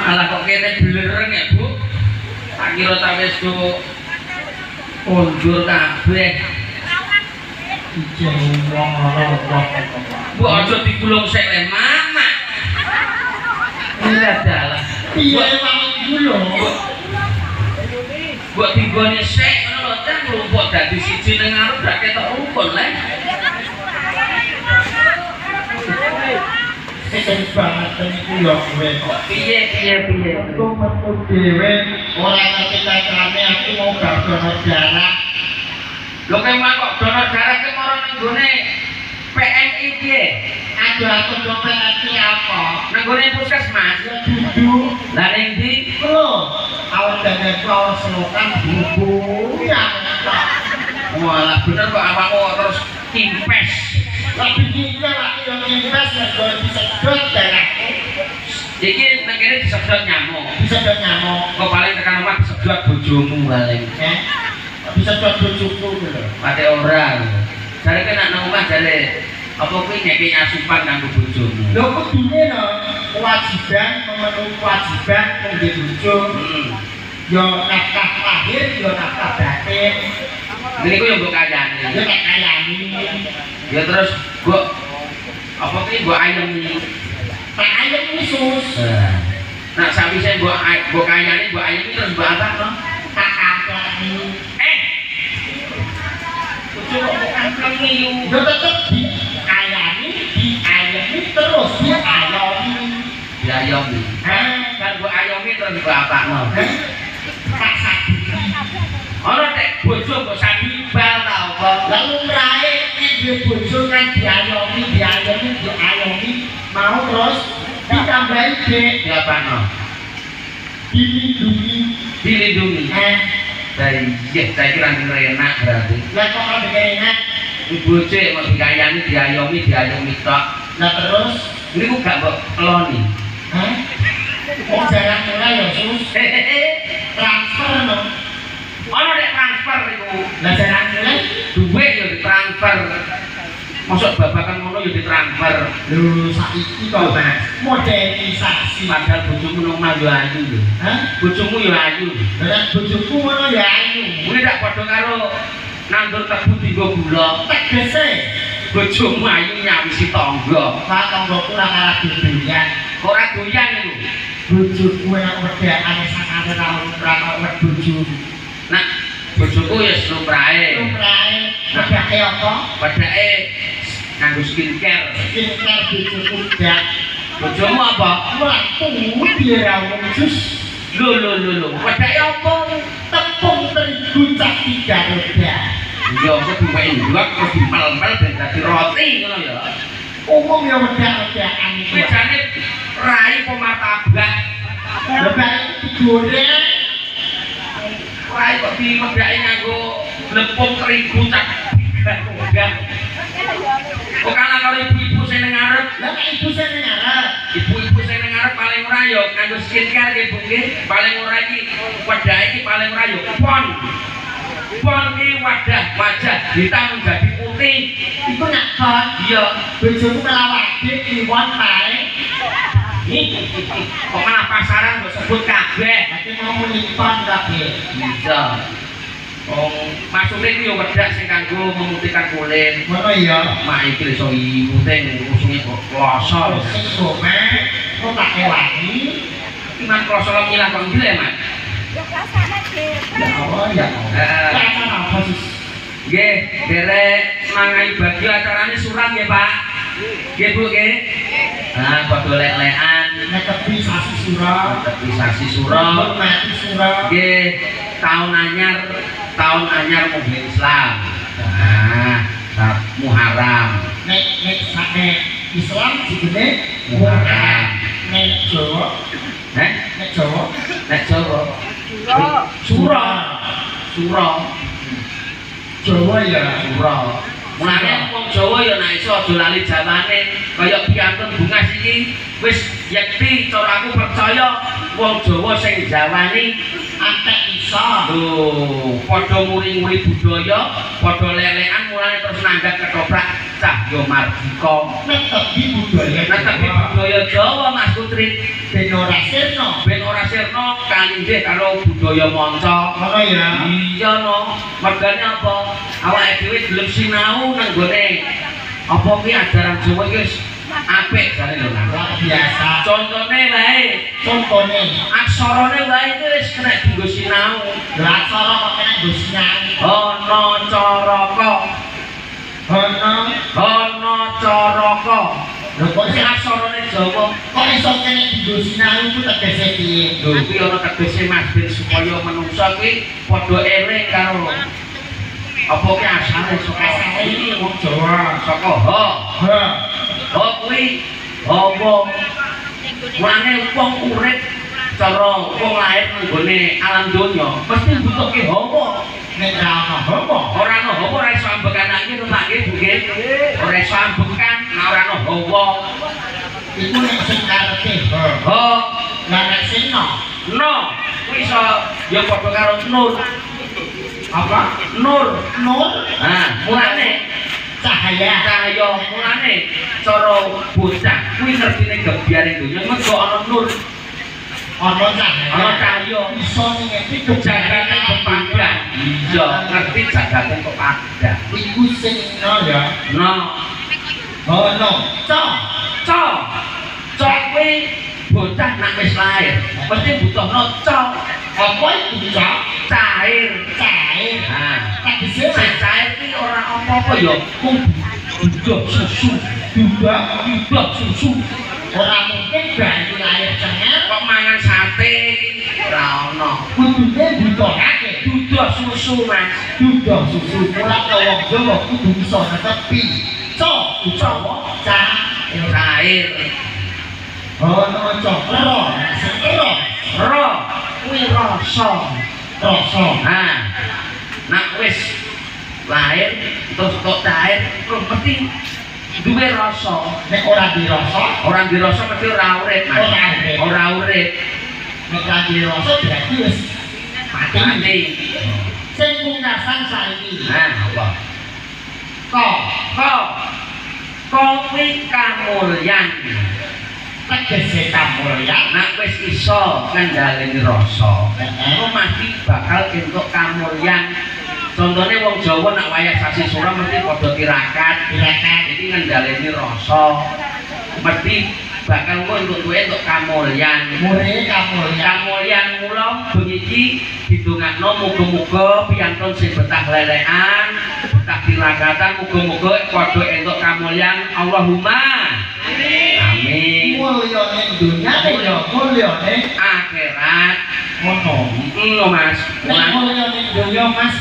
Alah kok kene blereng ya, Bu. Tak kira tak wis do kondur kabeh. Iki wong ora wong kok. Bu aja digulung sik le, Mama. Iya dalah. Piye wong gulung? Mbok dinggone sik ngono lho, Cah, nglumpuk dadi siji ning ngarep gak ketok rukun le. Sing banget niku ya kowe kok. Piye piye piye. Metu dhewe ora ngerti kancane aku mau bar donor darah. Lho kowe mah kok donor darah ki mara ning gone PMI piye? Aduh aku do PMI apa? Nang gone puskesmas. Ya duduk. Lah ning ndi? Lho, awak dandanku awak selokan bubu ya. Walah bener kok awakmu terus kimpes. Lah bingung lah yo kimpes nek golek disedot darahku. Iki nang kene disedot nyamuk. Disedot nyamuk. Kok paling tekan omah disedot bojomu paling. Disedot bojoku lho. Pate ora. Jare kena nang omah jare apa kuwi ngeki asupan kanggo bojomu. Lho kudune no kewajiban memenuhi kewajiban kanggo bojo. Yo nafkah lahir yo nafkah batin. Niku yo mbok kayani. Yo tak kayani. Ya terus mbok apa kuwi mbok ayemi. Tak ayemi sus. Nah sawise mbok mbok kayani mbok ayemi terus mbok apakno? Tak kaplani. Bojo kok mbok kaplani yo. Yo tetep dikayani, diayemi terus diayomi. Diayomi. Kan mbok ayomi terus mbok apakno? Tak sabi. Ana nek bojo mbok sabi bal ta apa? Lah lumrahe nek duwe bojo kan diayomi, diayomi, diayomi mau terus ditambahi dhek diapakno? Dilindungi. Dilindungi. Lah iya, saiki ra enak berarti. Lah kok ora enak? Bojo kok dikayani diayomi, diayomi tok. Lah terus niku gak mbok keloni. Hah? Kok jarang mulai ya, Sus? Transfer no. Ana nek transfer niku. Lah jarang mulai duit yo ditransfer. Mosok babakan ngono yo ditransfer. Lho saiki to, Mas. Modernisasi. Padahal bojomu nang omah yo ayu lho. Hah? Bojomu yo ayu. Lah bojoku ngono ya ayu. Kuwi tak padha karo nandur tebu dienggo gula. Tegese bojomu ayu nyawisi tangga. Pak tanggaku ora arah doyan. Ora doyan iku. Bojoku enak wedakane sakane ra ora bojoku. Nah, bojoku ya lumrahe. Lumrahe. Wedake apa? Wedake nganggo skincare. Skincare bojoku dak. Bojomu apa? Mlaku piye ra wong sus. Lho lho lho lho. Wedake apa? Tepung terigu cak 3 roda. Iya, kok diwehi ndok terus dimel-mel ben dadi roti ngono ya. Umum ya wedak-wedakan iku. Kuwi jane rai apa martabak? Lha bar digoreng. Rai kok diwedaki nganggo lepung terigu cak 3 roda. Kok kalah karo ibu-ibu sing nang ngarep? Lah nek ibu sing nang ngarep, ibu-ibu sing nang ngarep paling ora ya nganggo skincare nggih Bu nggih. Paling ora iki wedake iki paling ora ya pon. Pon ki wadah wajah hitam menjadi putih. Iku nak pon. Iya, bojoku malah wajib kliwon pae. Kok malah pasaran mbok sebut kabeh. Berarti mau muni pon kabeh. Iya. Oh, maksudnya itu ya wedak sing kanggo memutihkan kulit. Ngono ya. Mak iki iso putih usunge kok kloso. Sing gome kok tak ewangi. Iki man kloso milah kok ndi le, Mas? Ya rasane dhewe. Ya Allah ya Allah. Acara apa sih? Nggih, derek mangai bagyo acarane surat nggih, Pak. Nggih, Bu nggih. Nah, padha lek-lekan netepi sasi sura, netepi sasi sura, mati sura. Nggih, tahun anyar mobil Islam. Nah, Muharram. Nek nek nek Islam jenenge Muharram. Nek Jawa, nek nek Jawa, nek Jawa. Sura. Sura. Jawa ya, sura. Mulane wong Jawa ya nek iso aja lali jawane, kaya piantun bungas iki wis yekti cara aku percaya wong Jawa sing jawani atek iso. Lho, padha nguri-nguri budaya, padha lelekan mulane terus nanggap ketoprak Cahya Mardika. Netepi budaya. Netepi budaya Jawa Mas Putri. Ben ora sirna. Ben ora sirna kalinggih karo budaya manca. Ngono ya. Iya no. Mergane apa? Awake dhewe gelem sinau nang gone apa kuwi ajaran Jawa iki wis apik jane lho. Luar biasa. Contone wae, Contone. Aksarane wae iki wis kena dienggo sinau. Lha aksara kok kena nggo sinau. Ana caraka. Ana Ana caraka. Lho kok Kuwi aksarane Jawa. Kok iso kena dienggo sinau iku tegese piye? Lho kuwi ana tegese Mas ben supaya manungsa kuwi padha eling karo apa ki asale saka Asale iki wong Jawa. Saka ha. Ha. Ha kuwi hawa. Mulane wong urip cara wong lahir nang gone alam donya mesti butuhke hawa. Nek ra ono hawa, Ora ana hawa ora iso ambekan iki to Pak nggih Bu nggih. Ora iso ambekan nek ora ana hawa. Iku nek sing karepe ha. Ha Lah nek sing no, no kuwi iso ya padha karo nur. Apa? Nur. Nur Nah, mulane cahaya. Cahaya mulane cara bocah kuwi ngertine gebyare donya mergo ana nur, Ana cahaya. Ana cahaya. Iso ngerti Jagate kepadang. Iya, ngerti jagate kepadang. Iku sing no ya. No. Ono. Ca. Ca. Ca kuwi bocah nek wis lahir mesti butuhno ca. Apa iku ca? Cair. Cair. Nah, Tegese sing cair kuwi ora apa-apa ya, mung duduh susu, duda duduh susu. Ora mungkin bayi lahir cengar Kok mangan sate ora ana. Kudune butuhake Duduh susu, Mas. Duduh susu. Mulane wong Jawa kudu iso netepi ca utawa cair. Cair. Ono ca ro, sing ro. Ro kuwi rasa. Rasa. Nah, nek wis lahir terus kok cair terus mesti duwe rasa. Nek ora dirasa, Ora dirasa mesti ora urip, Mas. Ora urip. Ora urip. Nek ora dirasa berarti wis mati. Mati. Sing pungkasan saiki. Nah, apa? Ko. Ko. Ko kuwi kamulyan. Tegese kamulyan. Nek wis iso ngendhaleni rasa, Heeh. engko mesti bakal entuk kamulyan. Contone wong Jawa nek wayah sasi sura mesti padha tirakat, Tirakat. Iki ngendhaleni rasa. Mesti bakal engko entuk duwe entuk kamulyan. Mure kamulyan. Kamulyan mula bengi iki didongakno muga-muga piyantun sing betah lelekan, betah tirakatan muga-muga padha entuk kamulyan. Allahumma amin. Amin. Mulyane dunyane ya mulyane akhirat. Ngono. Ngono Mas. Nek mulyane dunya Mas.